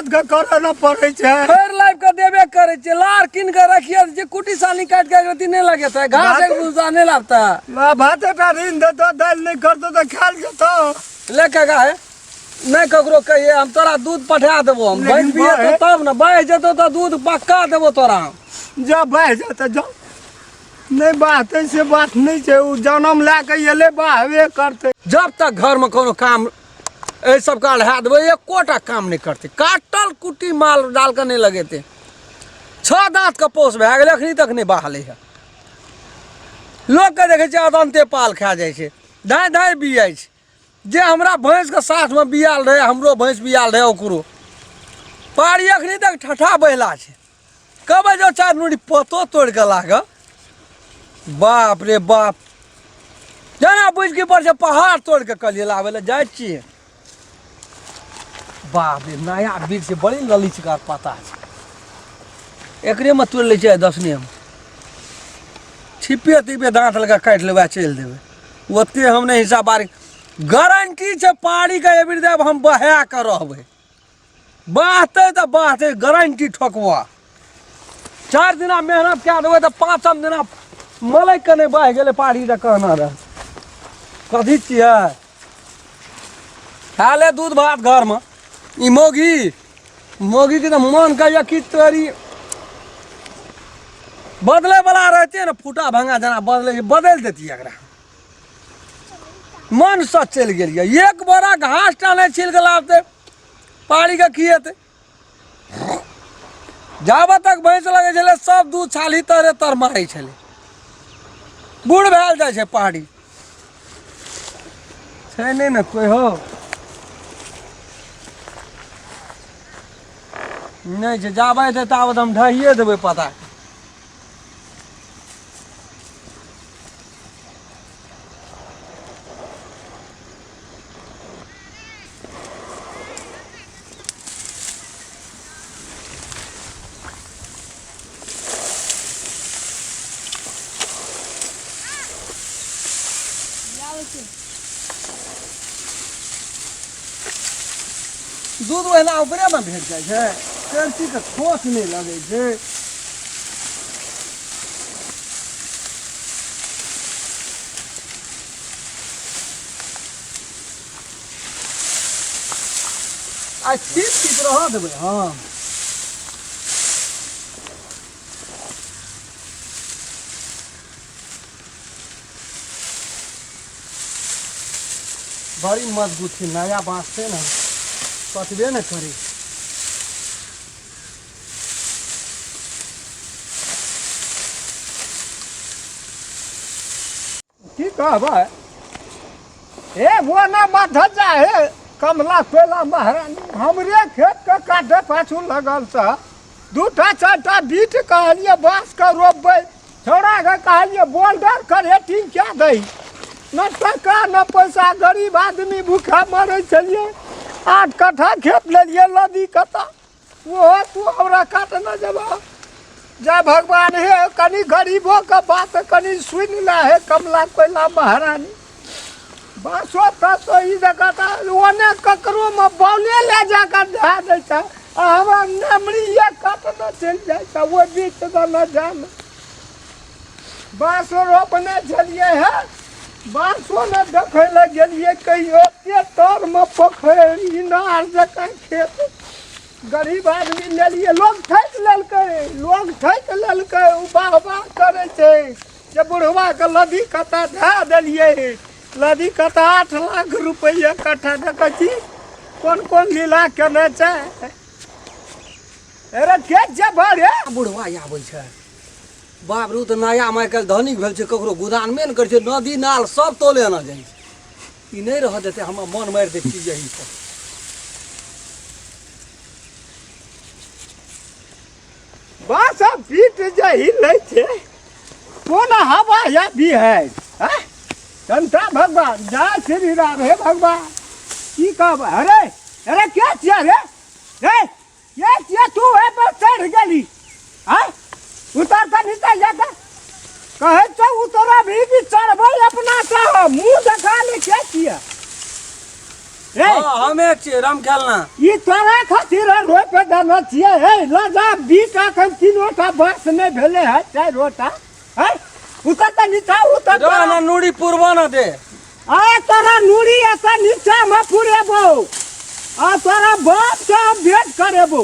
मेहनत के करऽ न पड़ै छै। फेर लाइफ के देबे करै छियै, लार कीन के रखिए जे कुटी सानी काटि के एक रत्ती नहि लगेतै, घास एक भूसा नहि लाबतै। ला भाते टा ऋण देतौ, दालि नहि करतौ तऽ खायल जेतौ। ले काका हे, नहि ककरो कहिए, हम तोरा दूध पठा देबो। हम लेकिन भैंस बिहेतौ बाहे- तब ने, बहि जेतौ तऽ दूध पक्का देबो तोरा हम। जा बहि जेतै, जा नहि बाहतै से बात नहि छै, ओ जनम लए कऽ एलै बाहबे करतै। जब तक घरमे कोनो काम एहि सब काल है देबै, एकोटा काम नहि करतै। काटल कुट्टी माल डाल कऽ नहि लगेतै। 6 दाँत के पोस भए गेलै, अखनी तक नहि बहलै है। लोकके देखै छियै अदन्ते पाल खा जाइ छै, धाँइ धाँइ बियाइ छै। जे हमरा भैंसके साथमे बियाल रहै, हमरो भैंस बियाल रहै, ओकरो पारी अखनी तक ठठा बहिला छै। कहबै जो 4 नूरी पतो तोड़ि कऽ लागऽ, बाप रे बाप, जेना बुझि के पड़ छै पहाड़ तोड़ि कऽ कहलियै लाबै लए जाइ छियै। बाप रे, नया वृक्ष छै, बड़ी ललिचगर पत्ता छै, एकरेमे तोड़ि लै छियै दसनेमे, छिपे तिपे दाँत लगा काटि लेबै आ चलि देबै। ओते हम नहि हिसाब बारी, गारंटी छै पारीके एबरी देब हम बहा कऽ रहबै, बहतै तऽ बहतै, गारंटी ठोकबा। 4 दिना मेहनत कए देबै तऽ 5म दिना मलैक के नहि बहि गेलै पारी तऽ कहना रह। कथी छियै? खा ले दूध भात घरमे। ई मौगी मौगीके तऽ मन कहैए कि तोरी बदलै वाला रहतियै ने, फूटा भंगा जेना बदलै छै, बदलि देतियै एकरा। मनसँ चलि गेलियै, एक बोरा घास टा नहि छिल कऽ लाबतै, पारीके खिएतै। जाबत तक भैंस लगै छलै सब दूध छाली तरे तर मारै छलै। बूढ़ भेल जाइ छै पहाड़ी छै नहि ने कोइ हो नहि छै। जाबै छै ताबत हम ढहिए देबै पता। दूध ओहिना ऊपरेमे भेट जाइ छै, करचीके खोस नहि लगै छै। आ छीप छीप रहऽ देबै हम। बड़ी मजबूत छै, नया बाँस छै ने, कटबे ने करी। की कहबै हे बोना माधजा हे कमला कोयला महारानी, हमरे खेत के काटे पाछू लगल छ। 2टा 4टा बीट कहलिए बाँस के रोपबै, छौड़ा के कहलिए बोल्डर करेटिंग कए दही, न टका न पैसा, गरीब आदमी भूखा मरै छलियै। 8 कट्ठा खेत लेलियै लदी कता, ओहो तू हमरा काटने जेबह। जय भगवान हे, कनि गरीबो के बात कनि सुनि ले हे कमला कोयला महारानी। बाँसो ताँसो ई जगह तऽ ओने ककरो मे बौले लए जाकऽ धए दै छै, आ हमरा नेमरिये काटने चलि जाइ छै ओहि बीच दने जामे। बाँसो रोपने छलियै हे, बाँसो ने देखै लए गेलियै कहियो, एते तरमे पोखरि इनार जकाँ खेत, गरीब आदमी लेलियै, लोग ठकि लेलकै, लोग ठकि लेलकै। ओ वाह वाह करै छै जे बुढ़वाके लदी कतऽ धए देलियै, लदी कतऽ 8 लाख रुपैआ कट्ठा। देखै छी कोन कोन लीला केने छै। अरे के जेबह रे? बुढ़वा आबै छै, बाप रे, ओ तऽ नया माइकल धनिक भेल छै, ककरो गोदानमे ने करै छै, नदी नाल सब तोले आना जाइ छै। ई नहि रहऽ देतै, हमरा मन मारि दै छी यही पर। बाँस पीट जे हिलै छै, कोन हवा या भी है, हैं? जनता भगवान जय श्री राम। हे भगवान की कहब। अरे अरे के छियै रे? रे के छियै तू? हे पर चढ़ गेली, आय उतर के नीचे जाके कहै छौ उतर भी कि चढ़बै अपना से मुँह देखा ले। के छियै रे? हाँ, हमे छियै राम खेलना। ई तोरा खातिर रोपे देने छियै। हे लऽ जा बीट, एखन 3 टा बाँस नहि भेलै है, 4 टा है। उतर तऽ नीचा उतर। रह ना, नूरी पुरबो न दे। आ तोरा नूरी एतऽ नीचामे पुरेबौ आ तोरा बाप के हम भेंट करेबौ।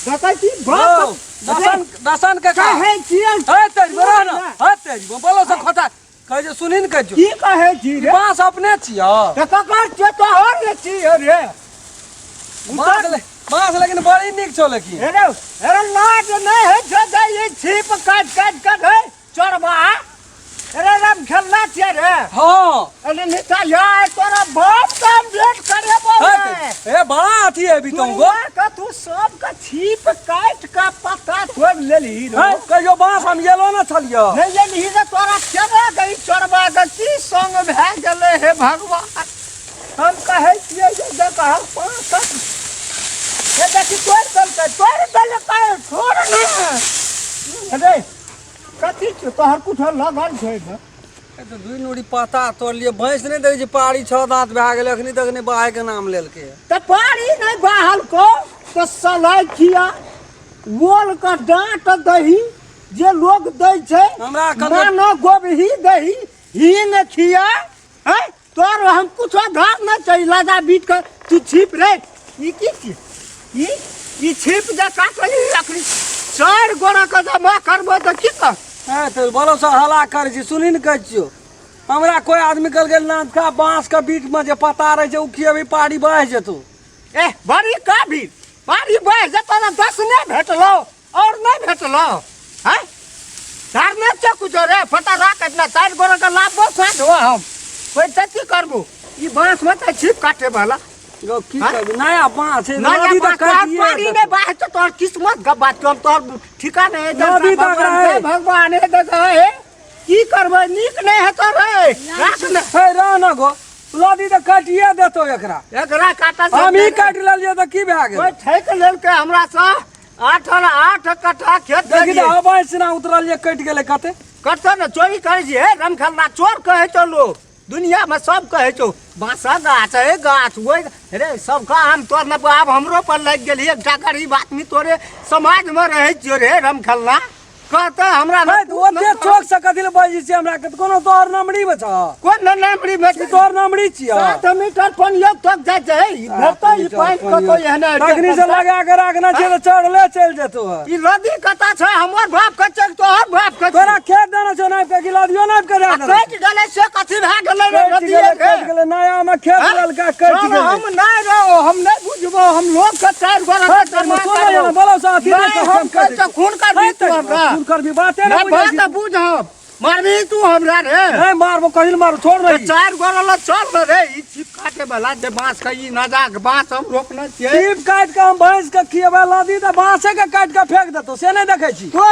देखै छी बाप। दसन दसन के का कहै छियै। हे तेज रह ना, हे तेज बोलो से खोता कहै जे, सुनी ने कहै छौ। की कहै छी रे? बाँस अपने छियै। तऽ ककर छियै? तोहर ने छियै रे। बाँस लेकिन बड़ी नीक छौ लेकिन। हेरे हेरे, लाज नहि होइ छौ जे ई छिप काटि काटि कऽ रे चोरबा? अरे राम खेलना छियै रे? हाँ। अरे नीचा या, तोरा बाप के हम भेंट करेबौ हे रे। हे, बड़ा अथी है भी तुमको। दुनिया के तू सबके छिप काटि कऽ पत्ता तोड़ि लेलही रे। हे कहियो बाँस हम येलो न छलियो। नहि लेलही रे। तोरा केना गई चोरबा के की संग भए गेलै? हे भगवान, हम कहै छियै जे देखह पाँच हे देखी, तोड़ि देलकै, तोड़ि देलकै। छोड़ ने रे, कथी छौ तोहर? कुछो लगल छै ने? ए तऽ दुइ नूरी पत्ता तोड़लियै। भैंस नहि देखै छी, पारी 6 दाँत भए गेलै, अखनी तक नहि बाहैके नाम लेलकै। तऽ पारी नहि बाहल को तऽ सलाइ खिया बोल के डाँट दही जे लोग दै छै। हमरा एखन मानो गोभी दही हींग खिया है तोर। हम कुछो घर नहि छै। लगा बीत के तू छिप रे। ई की छी? ई ई छिप जे काटली, अखनी चारि गोरा के जमा करबो तऽ की कर? हे तऽ बोलो से हला करै छी। सुनी ने कहै छियौ, हमरा कोइ आदमी कहलकै नानका बाँसके बीचमे जे पत्ता रहै छै ओ खिएबही, पारी बहि जेतौ। ए बड़ी का भी पारी बहि जेतौ ने। 10 नहि भेटलौ और नहि भेटलौ हैं धार नहि छै कुछो रे। फटा राख इतना, चारि गोरा के लाभो साँझ हो हम पैसा की करबू? ई बाँस में तऽ छिप काटे वाला। गौ की हाँ? करबी, नया बाँस छै। नया नदी तऽ बाँस तोहर काटिए पारी देतौ। नहि बाँस तोहर किस्मत गब्बा छौ, हम तोहर ठिकाना है। नदी तक रहे। भगवान हे देख हे, की करबै? नीक नहि हेतौ रे, राख ने। हे रह न गो, नदी तऽ काटिए देतौ एकरा। एकरा काटा। हम ही काटि लेलियै तऽ की भए गेल? कोइ ठकि लेलकै हमरा सँ 8 8 कट्ठा खेत। देखी देलियै। तऽ अबै ना उतरल जे कटि गेलै कते। कतऽ ने चोरी करै छी हे रमखल्ला चोर कहै छौ लोग दुनियामे, सब कहै छौ बाँसक गाछ हे गाछ ओहि रे, सबके आम तोड़ने आब हमरो पर लागि गेल। एकटा गरीब आदमी तोरे समाजमे रहै छियौ रे रमखल्ला, कहतै हमरा हे तऽ ओते चौक से कथी लए बजै छी हमरा के? कोनो तोहर नमरी मे छह? कोन नमरी मे? ई तोहर नमरी छियौ? 7 मीटर पनियो तक जाइ छै। ई भेटतै ई पानि कतौ एहने? तखनी से लगा के राखना छै तऽ चढ़ले चलि जेतौ। ई नदी कतऽ छै? हमर बाप के छै कि तोहर बाप के छै? तोरा खेत देने छौ नापि के कि लदियो नापि के दए देने? कटि गेलै से कथी भए गेलै रे? कटि नदिये गेलै। के कटि गेलै, नया मे खेत हाँ? लेलका, कटि चल, गेलै। हम नहि रहो, हम नहि बुझबो। हम लोग के चारि गोरा के जमा सुन करबो। ने, बोलो से अथी नहि, हम कहै छियौ, खून करबही तू हमरा। खून करबी, बाते नहि नहि बुझै बात बुझब, मारबही तू हमरा रे। नहि मारबो, कहीं मारू, छोड़ तऽ नहीं। चारि गोरा लग चल ने रे। ई छिप काटे वाला जे बाँस के, ई नजाक बाँस हम रोपने छियै। छिप काटि के हम भैंस के खिएबै, लदी तऽ बाँसे के काटि के फेंक देतौ, से नहि देखै छी? तो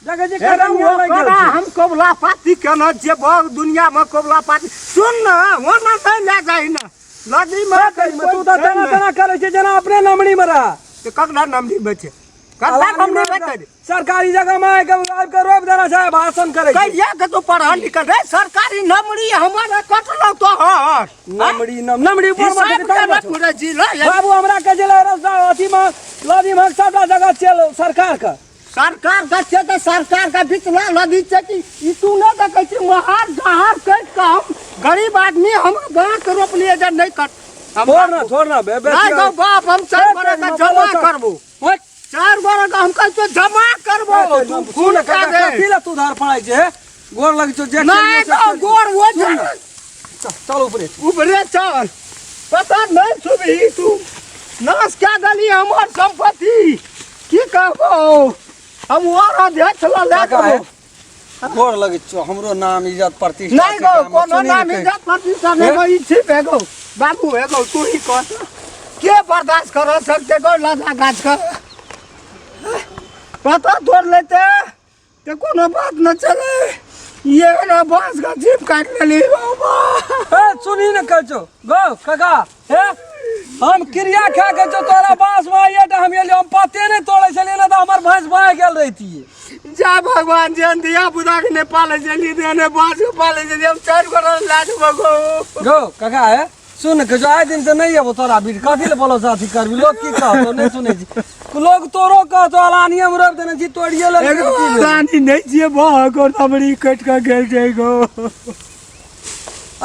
देखै छी? हे कटनिया लागि गेल ओकरा छै। हम कबला पाती केना जे बहुत दुनिया में कबला पाती। सुन न, ओना नहि लए जाही ने नदी में। तू तऽ तेना तेना करै छै जेना अपने नमरी मे रह। तऽ ककरा नमरी में छै? ककरा नमरी में छै? सरकारी जगह मे आबि के रोपि देना छै, भाषण करै छै। कहिया के तू पढ़ल लिखल रे? सरकारी नमरी हमर कटलौ तोहर? नमरी नम नमरी ऊपर मे हिसाब छै, तब केना ने। पूरे जिला बाबू हमरा कहै छलै रस्ता अथी मे नदी मे सबटा जगह चल सरकार के। सरकार के छै तऽ सरकार के बिचला नदी छै कि ई? तू नहि देखै छी महार जहार कटि कऽ? हम गरीब आदमी, हम बाँस रोपलियै जे नहि कट। छोड़ ना, छोड़ ना बे बे। नहि गौ बाप, हम चारि गोरे के जमा करबो। हट। चारि गोरे के हम कहै छियौ जमा करबो, तू खून कए दे। कथी लए तू धर पड़ै छै हे? गोर लग छौ जे। नहि गौ, गोर वो। सुन ने। चल ऊपरे। ऊपरे चल, पता नहि छुबही तू। नाश कए देली हमर संपत्ति, की कहबो हम? और अध्यक्ष लऽ लए काका हे, जेबो। गोर लगै छौ, हमरो नाम इज्जत प्रतिष्ठा नहि छै गौ, गाममे, कोनो सुनी ने नाम कहै। इज्जत प्रतिष्ठा नहि गौ। ई ठीक है गौ बाबू, हे गौ, तू ही कह, के बर्दाश्त कर सकते गौ? लदा गाछ के पता तोड़ लेते तऽ कोनो बात न चले। ये ना बांस का जीप काटि लेली बाबा। ए सुनी ने कहै छौ गौ काका हे, हम क्रिया खा के छौ तोरा बाँस में आइए तऽ हम एलियै। हम पते नहि तोड़ै छलियै ने तऽ हमर भैंस बहि गेल रहितियै। जा भगवान, जेहन धिया पुता के नहि पालै छलियै तेहने बाँस के पालै छलियै। हम चारि गोरा लए जेबो गौ। गौ काका हे। सुन के जो आइ दिन से नहीं अबो तोरा बीर कथी ले बोलो अथी करबी लोग की कहतो नहीं सुनै छी लोग तोरो कहतो अलानिये में रोपि देने छी तोड़िए ले एगो रानी नहीं छियै बह गोर दमड़ी कटि कऽ गेल छै गो।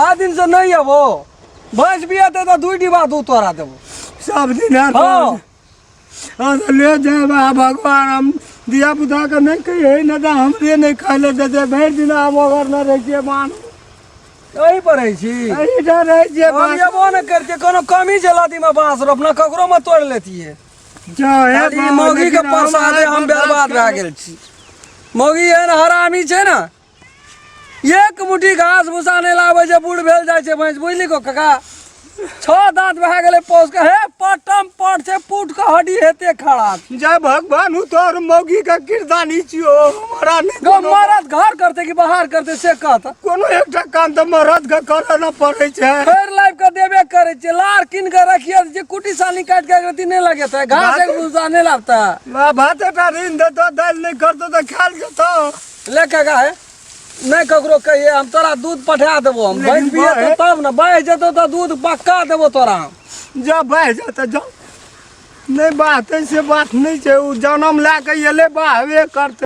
आइ दिन से नहीं अबो भैंस बियेतै तऽ 2 डिब्बा दूध तोरा देबो सब दिन हँ। हँ तऽ ले जायब आ भगवान हम धिया पुता के नहि कहियै नहि तऽ हमरे नहि खाय लए देतै भरि दिन आम ओगर नहि रहै छियै मान एही पर रहै छी। एहिठाम रहै छियै। हम बाँस एबो नहि करितियै कोनो कमी छै लदीमे बाँस रोपना ककरो मे तोड़ि लेतियै। जाउ हे खाली बाबा, मौगी के लेकिन हम प्रसादे हम आइ बर्बाद भए गेल छी। मौगी एहन हरामी छै ने एक मुट्ठी घास भूसा नहि लाबै छै बूढ़ भेल जाइ छै भैंस बुझली को काका 6 दाँत भए गेलै पोस के हे पटम पट छै पुट के हड्डी हेते खड़ा। जय भगवान उ तोहर मौगी के किरदानी छियो हमरा नहि गो मरद घर करते कि बाहर करते से कहत। कोनो एकटा काम तऽ मरद के करऽ न पड़ै छै। फेर लाइफ के देबे करै छै लार कीन के रखिए जे कुटी सानी काटि के अगरबत्ती नहि लगेतै घास एक भूसा नहि लाबतै। भात एकटा ऋण देतौ दालि नहि करतौ तऽ खायल जेतौ। ले काका हे नहि ककरो कहिए हम तोरा दूध पठा देबो हम लेकिन भैंस बियेतौ तब ने बहि जेतौ तऽ दूध पक्का देबो तोरा हम। जा बहि जेतौ जा नहि बात से बात नहि छै ओ जनम लए कऽ एलै बाहबे करतै।